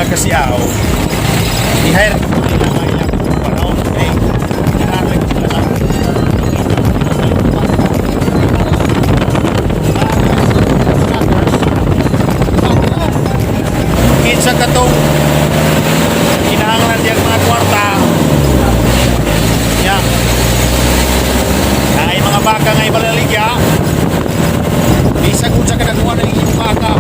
kasiaw, i-hire ko nila nga ilang panahon. Kay, kinahanglan sila lang. Kinsa katong kinahanglan diyang mga kwarta. Ya. Ay mga baka nga ibalaligya. Bisag unsa ka nakuha na inyong baka.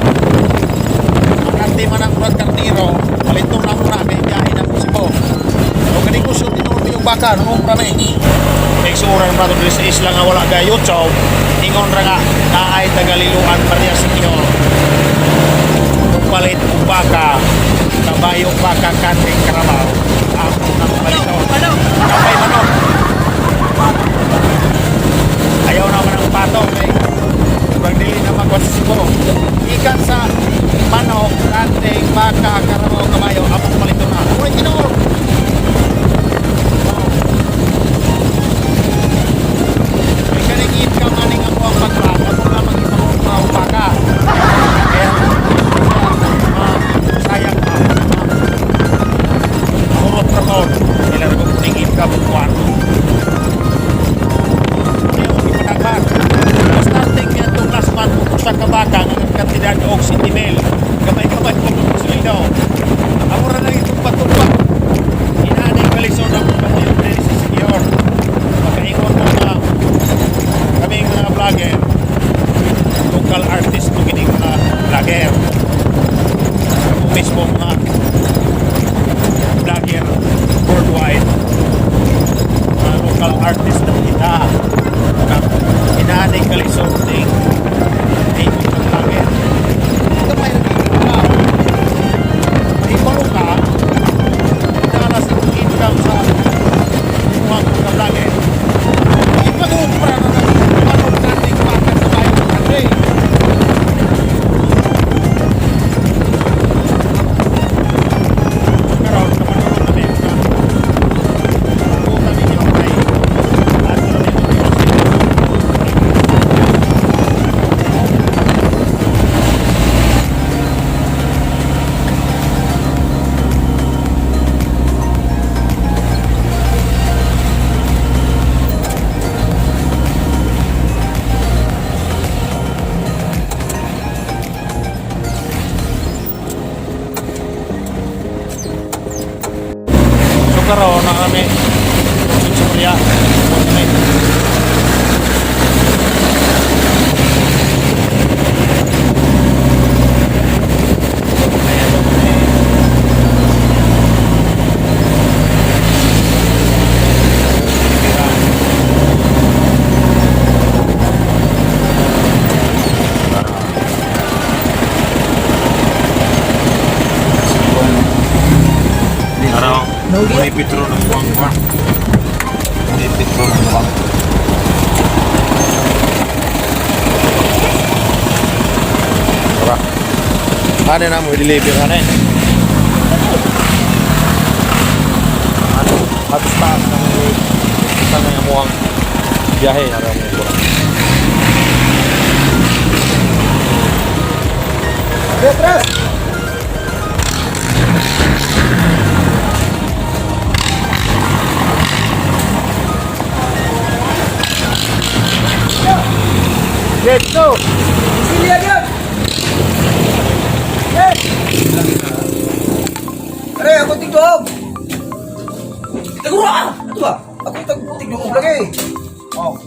Makati man ang murag karniro, palito na muna kay biyahe na po Cebu. O kanigusyo tinuod yung baka, nangumpra na eh. Kay suoran pa diri sa isla nga wala ga YouTube, ingon ra nga naay tagaliluan Maria Siquijor. Palit og baka, kabayo, baka, kanding, karabaw. Ako nang palito. Kapay manok. Ayaw naman ang pato kay murag dili na magwa sa Cebu. Ikan sa manok, kanding, baka, karabaw, kabayo, among palito na. Uy, tinuod. May kaning income aning ako ang pag-vlog, ako lamang ipangupra og baka. Kaya, sayang pa. Kurot ra ko. Ila ra ko ning income og kwarto. Kaya ako ipadaghan. Starting niya itong last month kung usa ka baka nga kantidad og 7,000. Gamay-gamay po kung sweldo. Amo ra lang itong patumba. Inaanay kalisod ang pagpatid diri sa Siquijor. Pagkaingon mo nga kaming mga vlogger, local artist mo kining mga vlogger. Kamo mismo mga vlogger worldwide, mga local artist na kita. Na inaanay kalisod ning imong mga vlogger. Gamay ra kay ka. Mahibalo ka, dala sa imong income sa mga mga vlogger. Ipag-umpra na ng manok, kanding, baka, kabayo, kanding. Karon, kapadulong kami. Buta ninyo kay ato na ninyo. So karon na kami Chichurya. Kami. Ayan kami. Tira. Araw, may petro ng buwang buwang. May petro ng buwang. Tara. Ano na mo, i-deliver ka na eh. Ano, hatos taas ng sa may amuang biyahe. Araw mo ko. Petras! Let's go! Silya yan! Yes! Aray, ako tigdoog! Tagura! Ano ba? Ako tigdoog lagi. Oh.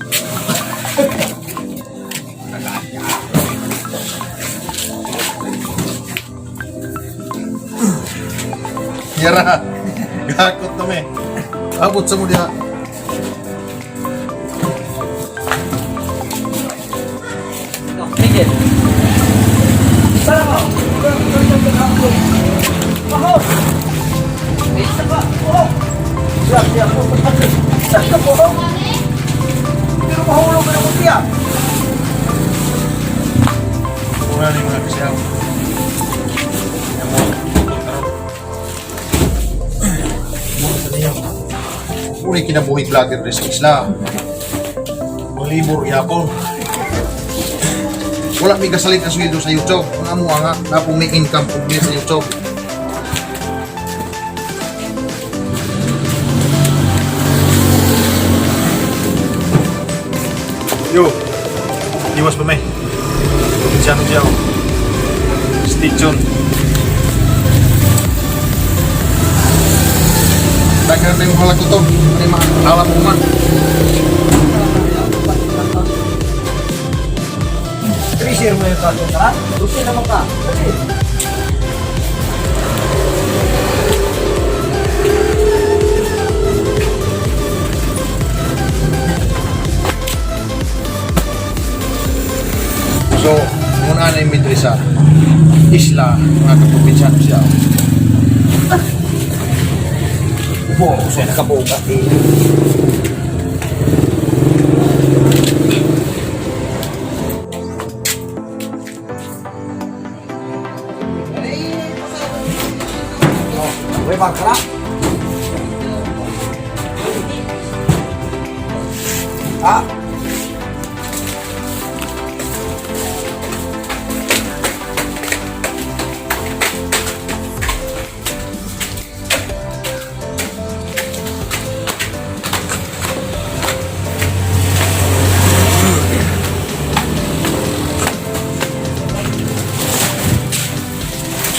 Yara! Gakot na me. Abot sa mo diha. Miguel. Sana ka! Mahos! Isa ka! Oh! Siya, siya. Saan ka po? Pero mahulog ka na kung siya. Mura ni mga kasyaw. Mura kinabuhi vlogger rin sa isla. Malibor yapon. Wala may gasalit na sweldo sa YouTube. Ang amo nga, na pong may income kung sa YouTube. Yo. Iwas pa may. Probinsyano siya. Stay tuned. Daghan na yung halag ko to. Ano yung mga alam mo man. Treasure mo yung kaso ha? Gusto naman ka. Dali. So, muna na yung midri sa isla, mga kaprobinsyano siya. Ubo, siya nakabuka eh. Uy, bangkara. Ah.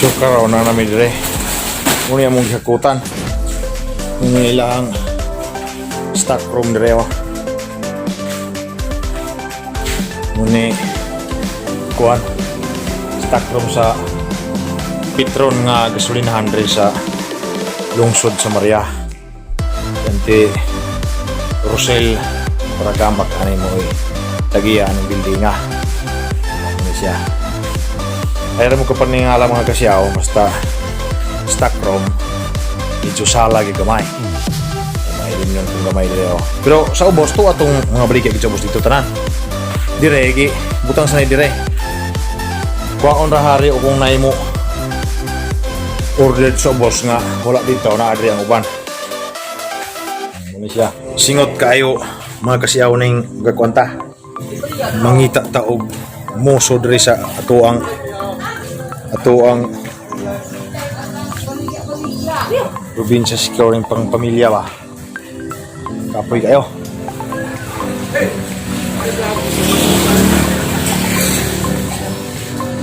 So karon na namin dire. Muna yung mong gihakutan. Yung ilang stock room dire oh. Muni kuan stock room sa Petron nga gasolinahan dire sa lungsod sa Maria. Kanti Rosel Paragamak ani mo eh. Tagiya ang building ah. Muni siya. Ay mo ko paningala mga kasyaw basta stock room medyo sala gyud gamay. Mailim yun kung gamay dire oh. Pero sa ubos to atong mga baligya gid sa ubos dito tanan. Dire gi butang sanay dire. Kuwaon ra hari o kung naimo ordered sa ubos nga wala dito na adri ang uban. Muna siya. Singot kaayo mga kasyaw ning gakwanta. Mangita ta og moso diri sa ato ang probinsya securing pang pamilya ba. Kapoy kayo.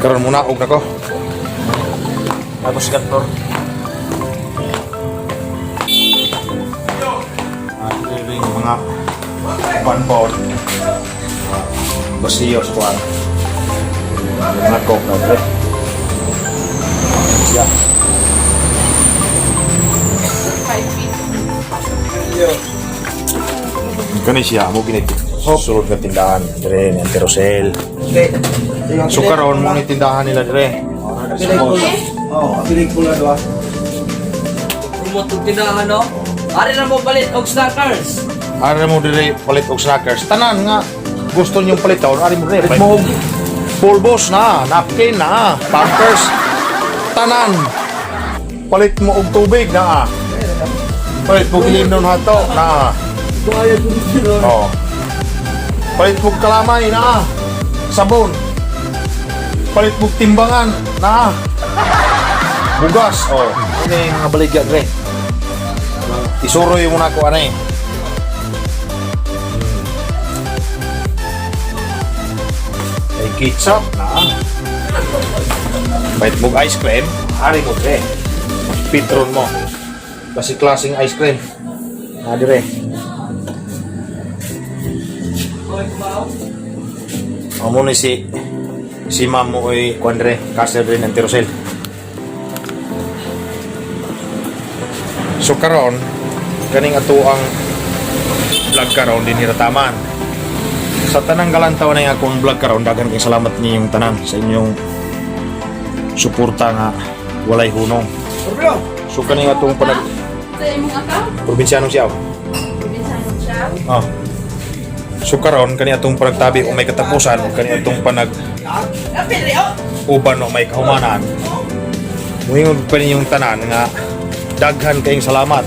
Karon muna og nako. Tapos kantor. At mga banbon. Basiyo sa kuwan. Mga coke na pre. Siya. Kani siya mo ginit sulod nga tindahan dire ni Ante Rosel. Okay. So karon mo ni tindahan nila dire. Oh, pelikula doa. Promote og tindahan no. Ari na mo palit og snackers. Ari mo dire palit og snackers. Tanan nga gusto niyong paliton, ari mo dire. Palit mo og pulbos na, napkin na, pampers. Tanan. Palit mo og tubig na. Palit mo gilinon hato na. Oh. Palit mo og kalamay na. Sabon. Palit mo og timbangan na. Bugas. Oh, ano yung mga baligya dire. Isuroy mo na ako ano eh. Ay ketchup na. Bait mo ice cream, ari mo dire. Pitron mo. Kasi klaseng ice cream. Na dire. Amo ni si si ma'am mo oy kuan dire, cashier dire ng Tirosel. So karon kaning ato ang vlog karon din hirataman sa tanang galantaw na yung akong vlog karon, daghan kay salamat niyong tanan sa inyong suporta nga walay hunong. Pablo. So kaning atong panag Sa imong account? probinsyano siya. Probinsyano siya. Oh. So karon kani atong panagtabi o may katapusan o kani atong panag uban o may kahumanan. Muingon pa ninyong tanan nga daghan kayong salamat.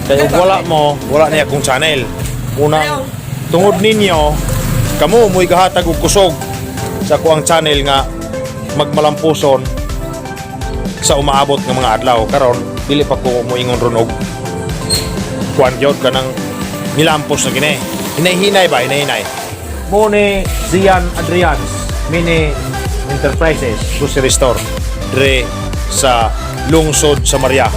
Kay ug wala mo, wala niya akong channel. Unang tungod ninyo, kamo mo'y gahatag og kusog sa kuang channel nga magmalampuson sa umaabot nga mga adlaw. Karon dili pa ko moingon ron og kuan gyud kanang nilampos na gini. Hinay-hinay ba? Hinay-hinay. Mune Zian Adrians Mini Enterprises Grocery Store dre sa lungsod sa Maria.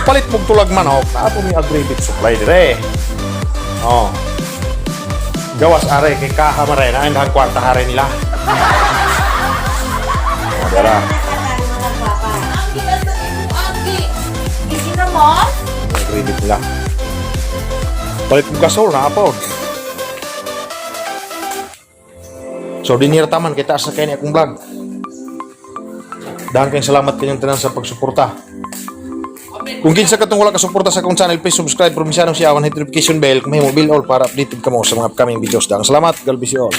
Palit mong tulag manok, ato mi agribeef supply dire. Oh. Gawas are kay kaha mare na ang kwarta hare nila. Oh, dara. Anggi, nasa imo, Anggi. Cinnamon? Agribeef nila. Palit mong gasol na po. So dinhira taman kay taas na kay ni akong vlog. Dahil kayong salamat kayong tanan sa pagsuporta. Kung kinsa katong wala ka suporta sa akong channel, please subscribe, Provinciano Siawan, hit notification bell, kung may mobile all para updated ka mo sa mga upcoming videos. Dahil salamat, God bless you all.